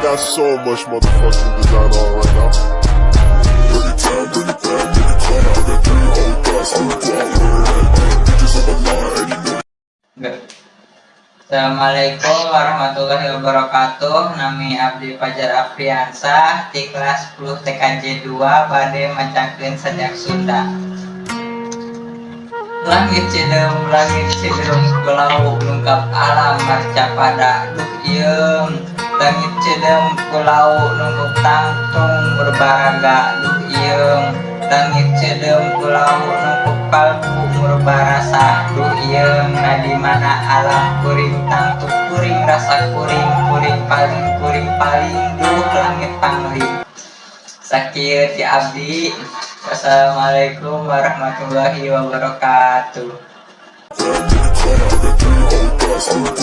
Got so much motherfucking design on right now. Bring it down, bring it down, make it clap. I got three old thoughts on the block. Where that bitches on my line, and you know Enggak. Assalamualaikum warahmatullahi wabarakatuh. Nami Abdi Fajar Afriansah di kelas 10 TKJ 2 bade macakeun sajak Sunda. Langit sideum ku lawu nungkap alam marcapada, duh ieung. Langit sideum ku lawu nungkup tangtung murbaraga, duh ieung. Langit sideum ku lawu nungkup kalbu murbarasa, duh ieung. Nah, di mana alam kuring, tangtu kuring, rasa kuring, kuring paling, kuring paling, duh langit pangling. Sakieu ti abdi. Wassalamualaikum warahmatullahi wabarakatuh. Down, make it clap. I got three old thoughts on the